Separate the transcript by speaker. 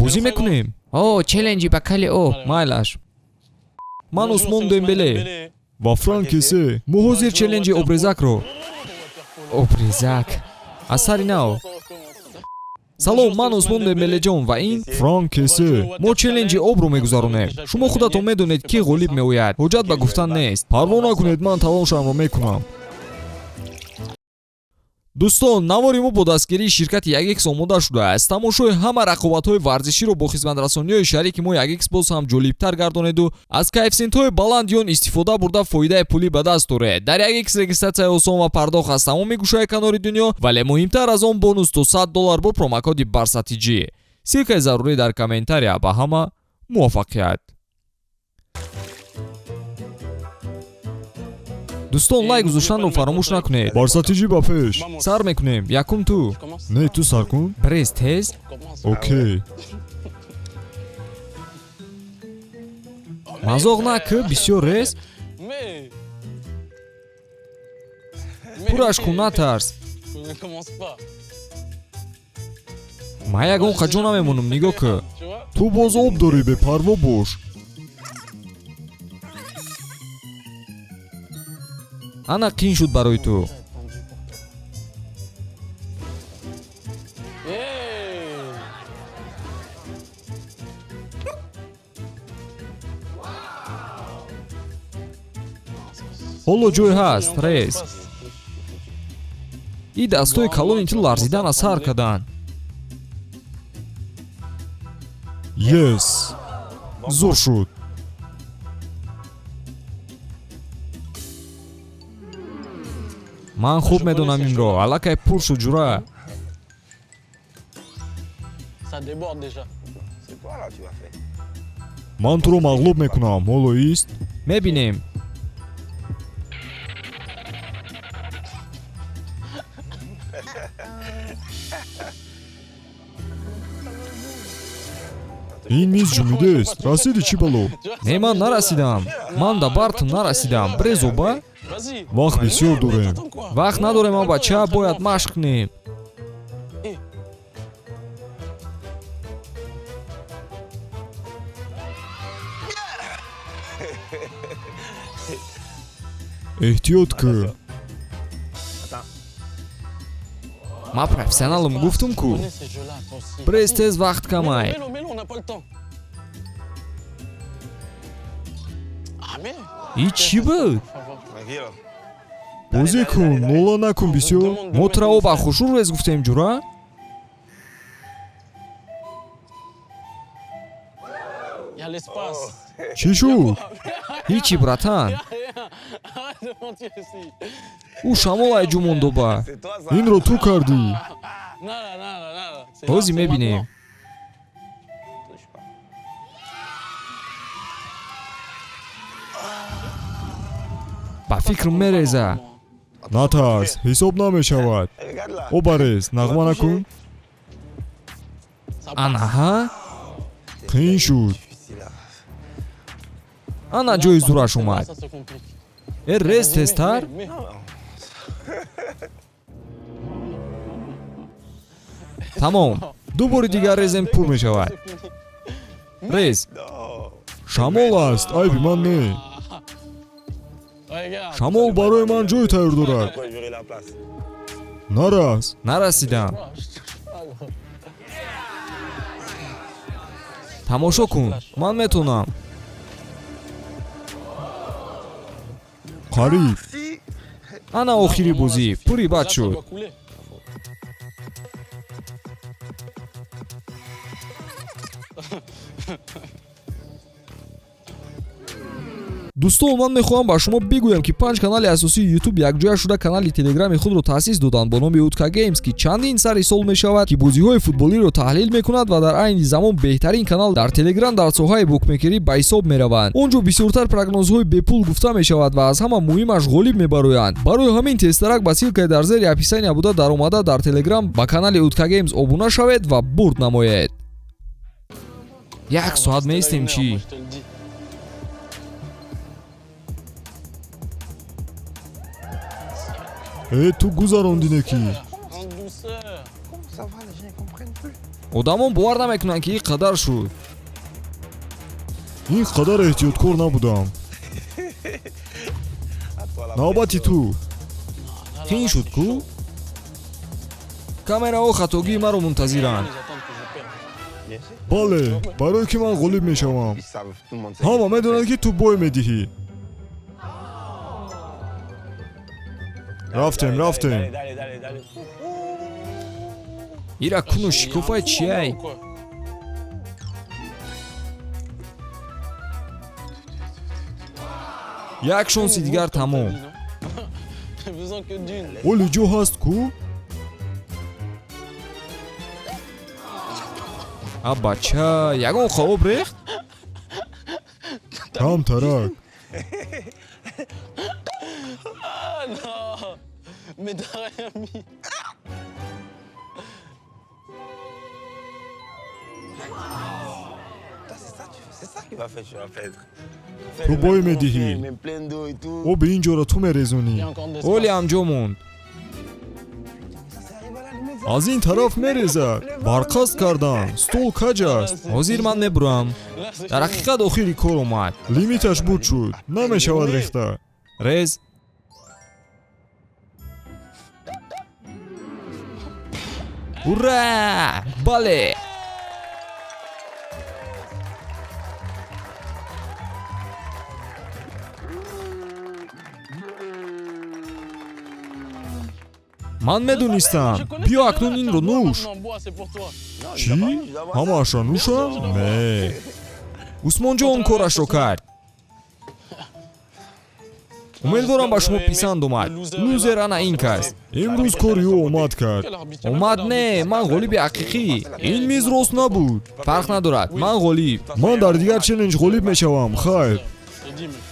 Speaker 1: Бозӣ мекунем.
Speaker 2: О, челленҷи ба кали об.
Speaker 1: Майлаш. Ман Усмон Дембеле.
Speaker 3: Ва Франк Кесе.
Speaker 1: Мо ҳозир челленҷи обрезакро.
Speaker 2: Обрезак.
Speaker 1: Аз сари нав. Салом, ман Усмон Дембелеҷон ва ин
Speaker 3: Франк Кесе.
Speaker 1: Мо челленҷи обро мегузаронем. Шумо худатон медонед, ки ғолиб меояд. Ҳоҷат ба гуфтан нест.
Speaker 3: Парво накунед, ман талошамро мекунам.
Speaker 1: Дӯстон, навори мо бо дастгирии ширкати 1X омода шудааст. Тамошои ҳама рақобатҳои варзиширо бо хизматрасониҳои шарики мо 1X боз ҳам ҷолибтар гардонеду аз коэффисиентҳои баланди он истифода бурда, фоидаи пулӣ ба даст оред. Дар 1X регистратсияи осон ва пардохт аз тамоми гӯшаи канори дунё, вале муҳимтар аз он, бонус то 100 доллар бо промокоди БАРСАТИҷӣ. Ссылкаи зарурӣ дар комментария. Ба ҳама муваффақият! Дӯстон, лайк гузоштанро фаромӯш накунед.
Speaker 3: Барсатиҷӣ, ба пеш!
Speaker 1: Сар мекунем. Якум ту.
Speaker 3: Не, ту сар кун.
Speaker 2: Брез, тез.
Speaker 3: Окей.
Speaker 1: Мазоқ накӣ, бисёр рез. Пураш кун, натарс. Ман ягон хаҷо намемонам, нигоҳ кӯ.
Speaker 3: Ту боз об дорӣ, бепарво бош.
Speaker 1: Ана, қин шуд барои ту. Ҳоло ҷой ҳаст, рез. И дастҳои калони ту ларзидан аз сар карданд.
Speaker 3: Yes, зур шуд.
Speaker 1: Ман хуб медонам инро. Аллакай пур шуд, ҷура.
Speaker 4: Ça déborde déjà.
Speaker 5: C'est quoi là tu vas faire?
Speaker 3: Ман туро мағлуб мекунам, ҳоло ист.
Speaker 1: Мебинем.
Speaker 3: Ин низ ҷумидест. Расиди, чӣ бало?
Speaker 1: Не, ман нарасидам. Ман да бартм нарасидам. Брез оба.
Speaker 4: Vas-y.
Speaker 3: Вақт бисёр дорем.
Speaker 4: Attends quoi?
Speaker 1: Вақт надорем, а бача, бояд машқ кунем.
Speaker 3: Эҳтиёт кӯ.
Speaker 1: Ман профессионалам, гуфтум ку.
Speaker 4: Connais ces jeux-là, toi aussi.
Speaker 1: Брез
Speaker 4: Vas-y.
Speaker 1: тез, вақт камай.
Speaker 4: Mets-le, mets-le, on n'a pas le temps. Ah mais.
Speaker 1: И чӣ буд?
Speaker 5: Tranquille.
Speaker 3: Бозӣ кун, нола накун бисёр.
Speaker 1: Мо тура оба хушур рез гуфтем, ҷура.
Speaker 4: Il y a l'espace.
Speaker 3: Чӣ шуд?
Speaker 1: Ҳичи, братан.
Speaker 4: Arrête de mentir ici.
Speaker 1: Ӯ шамол ай ҷумондоба.
Speaker 5: C'est toi ça.
Speaker 3: Инро ту кардӣ.
Speaker 4: Nada, nada, nada. C'est là,
Speaker 1: Ҳозир
Speaker 4: c'est
Speaker 1: мебинем.
Speaker 4: maintenant.
Speaker 5: Touche pas.
Speaker 1: Ба фикр мереза.
Speaker 3: Натарс, ҳисоб намешавад.
Speaker 5: Regarde là.
Speaker 3: Обарез, нағма накун.
Speaker 4: Ça passe.
Speaker 1: Анаҳа.
Speaker 3: Қиин шуд.
Speaker 5: Difficile là.
Speaker 1: Ана, ҷои
Speaker 4: Là,
Speaker 1: зураш
Speaker 4: ça,
Speaker 1: омад.
Speaker 4: Ça se complique.
Speaker 1: Э, рез
Speaker 4: Vas-y, mets,
Speaker 1: тезтар.
Speaker 4: mets, mets.
Speaker 1: Тамом, ду бори дигар резем, пур мешавад.
Speaker 4: C'est fini.
Speaker 1: Рез.
Speaker 5: Non.
Speaker 3: Шамол аст, айби ман не.
Speaker 4: Regarde.
Speaker 3: Шамол барои ман ҷой тайёр дорад.
Speaker 5: Pourquoi gérer la place?
Speaker 3: Нарас.
Speaker 1: Нарасидам.
Speaker 4: Ah, je touche pas, gros.
Speaker 1: Тамошо кун, ман метавонам.
Speaker 3: Қариб.
Speaker 5: Si.
Speaker 1: Ана, охири бозӣ пури бад
Speaker 4: Là, ça
Speaker 1: шуд.
Speaker 4: doit couler.
Speaker 1: Дӯстон, ман мехоҳам ба шумо бигӯям, ки панҷ канали асосии Ютуб якҷоя шуда канали Телеграми худро таъсис доданд бо номи Утка Геймс, ки чандин сари сол мешавад, ки бозиҳои футболиро таҳлил мекунад ва дар айни замон беҳтарин канал дар Телеграм дар соҳаи букмекерӣ ба ҳисоб мераванд. Он ҷо бисёртар прогнозҳои бепул гуфта мешавад ва аз ҳама муҳимаш, ғолиб мебароянд. Барои ҳамин тезтарак ба ссылкаи дар зери описания буда даромада, дар Телеграм ба канали Утка Геймс обуна шавед ва бурд намоед. Як соат меистем, чӣ?
Speaker 4: Moi, je te le dis.
Speaker 3: Э, ту гузарондине ки.
Speaker 4: En douceur.
Speaker 5: Comment ça va?
Speaker 1: Одамон бовар намекунанд, ки ин қадар шуд.
Speaker 3: Ин қадар эҳтиёткор набудам.
Speaker 5: À toi la
Speaker 3: Навбати
Speaker 5: pression.
Speaker 3: ту.
Speaker 1: Қиин шуд ку? Камераҳо хатогии маро мунтазиранд.
Speaker 4: Ils attendent que je perde.
Speaker 5: Bien sûr.
Speaker 3: Бале, барое ки ман ғолиб мешавам.
Speaker 5: Ils savent, tout le monde sait.
Speaker 3: Ҳама медонад, ки ту бой медиҳӣ. Рафтем, рафтем.
Speaker 5: Dale, dale, dale, dale.
Speaker 1: Ира куну
Speaker 4: Il y a un
Speaker 1: шикофаи
Speaker 4: trou en
Speaker 1: чиай?
Speaker 4: bas ou quoi?
Speaker 1: Як шонси дигар,
Speaker 4: Comme t'as
Speaker 1: тамом.
Speaker 4: dit, non? J'ai besoin que d'une.
Speaker 3: Оли ҷо ҳаст ку?
Speaker 1: А бача, ягон хоб рехт?
Speaker 3: Камтарак.
Speaker 4: Ah non! Mais t'as rien mis.
Speaker 5: Toi, c'est ça, c'est ça qui va faire, tu vas perdre. Fais
Speaker 3: Ту
Speaker 5: le
Speaker 3: бой
Speaker 5: même
Speaker 3: медиҳӣ.
Speaker 5: conflit, même plein d'eau et tout.
Speaker 3: Оби ин ҷоро ту
Speaker 4: Il y a
Speaker 3: мерезонӣ.
Speaker 4: encore de
Speaker 1: Оли
Speaker 4: l'espace.
Speaker 1: ҳам ҷо монд.
Speaker 5: Ça, c'est arrivé à la limite.
Speaker 3: Аз ин тараф мерезад. Барқасд кардам, стол каҷ аст.
Speaker 1: Ҳозир ман мебурам.
Speaker 4: Là, c'est
Speaker 1: Дар
Speaker 4: fini.
Speaker 1: ҳақиқат охири кор омад.
Speaker 3: Лимиташ буд шуд, намешавад рехта.
Speaker 1: Рез. Ура, бале! Ман медонистам.
Speaker 4: Je connais
Speaker 1: Биё,
Speaker 4: ce
Speaker 1: акнун
Speaker 4: jeu-là,
Speaker 1: инро
Speaker 4: tiens, bois
Speaker 1: нӯш.
Speaker 4: maintenant, bois, c'est pour toi.
Speaker 5: Non,
Speaker 3: Чӣ?
Speaker 5: il doit pas- il doit avoir ça.
Speaker 3: Ҳамаашро нӯшам? Не.
Speaker 1: Усмонҷон он корашро кард. Умедворам, ба шумо писанд омад. Лузер ана ин кас.
Speaker 3: Имрӯз кори ӯ омад кард.
Speaker 4: Quel arbitre? Y a même
Speaker 1: Омад
Speaker 4: pas
Speaker 1: не,
Speaker 4: d'arbitre.
Speaker 1: ман ғолиби ҳақиқӣ. Ин миз рост набуд. Фарқ надорад, ман ғолиб.
Speaker 3: Ман дар дигар челлендж ғолиб мешавам. Хайр.
Speaker 4: J'ai dit, mais